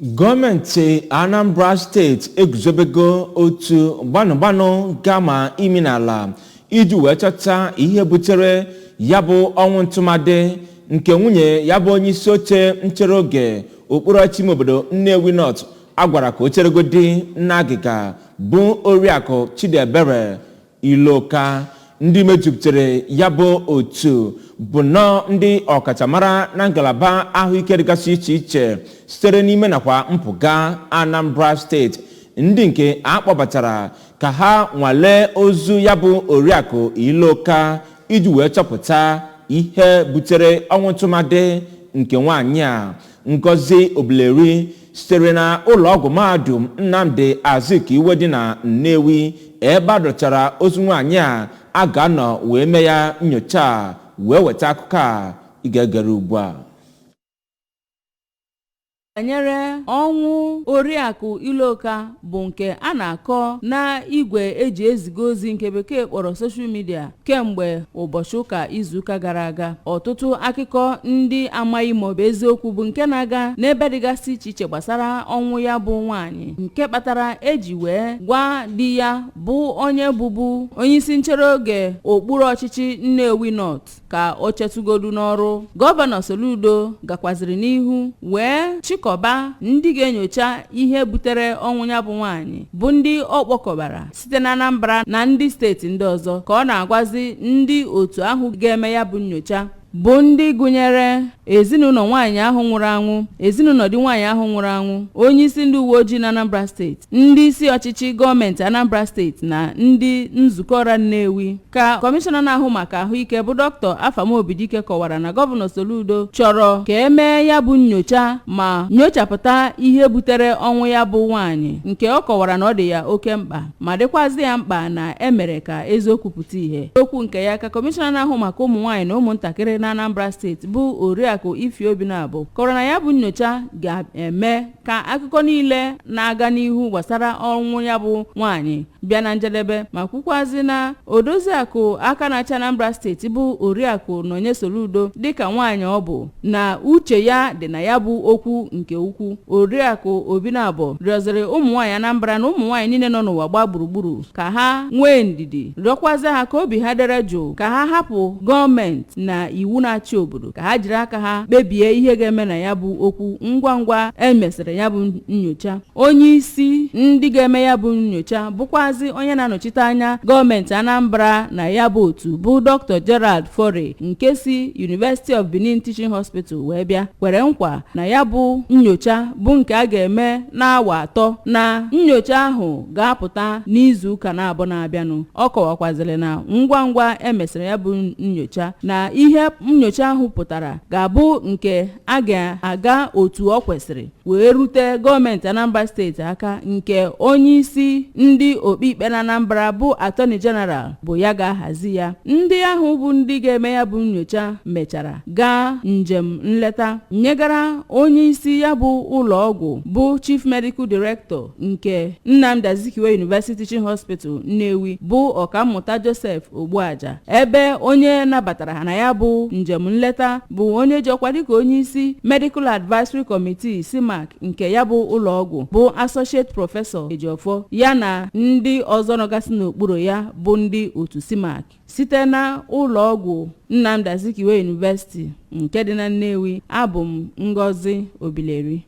Gọọmenti Anambra Steeti eguzobego otu gbanụgbanụ gama imi n'ala iji wee chọta ihe butere ya bụ ọnwụ ntụmadị nke nwunye ya bụ onye isi oche nchere oge okpuru ọchịchị ime obodo Nnewi North a gwara ka o cheregodi n'agịga, bụ Oriakụ Chidiebere Iloka. Ndị mejupụtara ya bụ otu bụ nnọọ ndị ọkachamara na ngalaba ahụike dịgasị iche iche sitere n'ime nakwa mpụga Anambra Steeti, ndị nke a kpọbatara ka ha nwalee ozu ya bụ Oriakụ Iloka iji wee chọpụta ihe butere ọnwụ ntụmadị nke nwaanyị a. Ngozi Obileri sitere na ụlọọgwụ mahadum Nnamdi Azikiwe dị na Nnewi, ebe a dọchara ozu nwaanyị a a ga-anọ wee mee ya nyocha, wee weta akụkọ a ị ga-egere ugbu a. Banyere ọnwụ Oriakụ Iloka bụ nke a na-akọ na igwe eji eziga ozi nke Bekee kpọrọ social media kemgbe ụbọchị ụka izuụka gara aga, ọtụtụ akụkọ ndị amaghị maọbụ eziokwu bụ nke na-aga n'ebe dịgasị iche iche gbasara ọnwụ ya bụ nwaanyị, nke kpatara eji wee gwa di ya bụ onye bụbu onyeisi nchere oge okpuru ọchịchị Nnewi North ka o chetụgodu n'ọrụ. Gọvanọ Soludo gakwaziri n'ihu wee chịkọba ndị ga-enyocha ihe butere ọnwụ ya bụ nwaanyị, bụ ndị ọ kpọkọbara site na Anambra na ndị steeti ndị ọzọ, ka ọ na-agwazi ndị otu ahụ ga-eme ya bụ nyocha, bụ ndị gụnyere ezinụlọ nwaanyị ahụ nwụrụ anwụ, ezinụlọ di nwaanyị ahụ nwụrụ anwụ, onyeisi ndị uwe ojii na Anambra Steeti, ndị isi ọchịchị gọọmenti Anambra Steeti na ndị nzukọ ọra Nnewi. Ka kọmishọna na-ahụ maka ahụike bụ Dr. Afam Obidike kọwara na Gọvanọ Soludo chọrọ ka emee ya bụ nyocha ma nyochapụta ihe butere ọnwụ ya bụ nwaanyị, nke ọ kọwara na ọ dị ya oke mkpa ma dịkwazị ya mkpa na emere ka eziokwu pụta ìhè. Okwu nke ya ka kọmishọna na-ahụ maka ụmụ nwaanyị na ụmụntakịrị na Anambra Steeti bụ Oriakụ Ify Obinabo kọrọ na ya bụ nyocha ga-eme ka akụkọ niile na-aga n'ihu gbasara ọnwụ ya bụ nwaanyị bịa na njedebe, ma kwukwazi na odoziakụ aka na-achị Anambra Steeti bụ Oriakụ Nonye Soludo, dịka nwaanyị ọ bụ na uche ya dị na ya bụ okwu nke ukwu. Oriakụ Obinabo rịọziri ụmụ nwaanyị Anambra na ụmụ nwaanyị niile nọ n'ụwa gbaa gburugburu ka ha nwee ndidi, rịọkwazi ha ka obi ha dere jụụ, ka ha hapụ gọọmenti na iwu na-achị obodo ka ha jiri aka ha kpebie ihe ga-eme na ya bụ okwu ngwa ngwa emesịrị ya bụ nyocha. Onye isi ndị ga-eme ya bụ nyocha, bụkwazi onye na-anọchite anya gọọmenti Anambra na ya bụ otu, bụ Dr. Gerald Fore nke si University of Benin Teaching Hospital wee bịa, kwere nkwa na ya bụ nyocha bụ nke a ga-eme n'awa 3, na nyocha ahụ ga-apụta n'izu ụka na-abụ na-abịanụ. Ọ kọwakwazịrị na ngwa ngwa emesịrị ya bụ nyocha, na ihe nyocha ahụ pụtara ga-abụ nke a ga-aga otu ọ kwesịrị wee rute gọọmenti Anambra Steeti aka, nke onye isi ndị okpikpe na Anambra bụ Attorney General bụ ya ga-ahazi ya. Ndị ahụ bụ ndị ga-eme ya bụ nyocha mechara gaa njem nleta nyegara onye isi ya bụ ụlọ ọgwụ bụ Chief Medical Director nke Nnamdi Azikiwe University Teaching Hospital Nnewi, bụ Ọkammụta Joseph Ogbuaja, ebe onye nabatara ha na ya bụ njem nleta bụ onye ji ọkwa dịka onye isi Medical Advisory Committee, CMAC, nke ya bụ ụlọọgwụ, bụ Associate Professor Ejiofor, ya na ndị ọzọ nọgasị n'okpuru ya bụ ndị otu CMAC. Site na ụlọọgwụ Nnamdi Azikiwe University nke dị na Nnewi, abụ m Ngozi Obileri.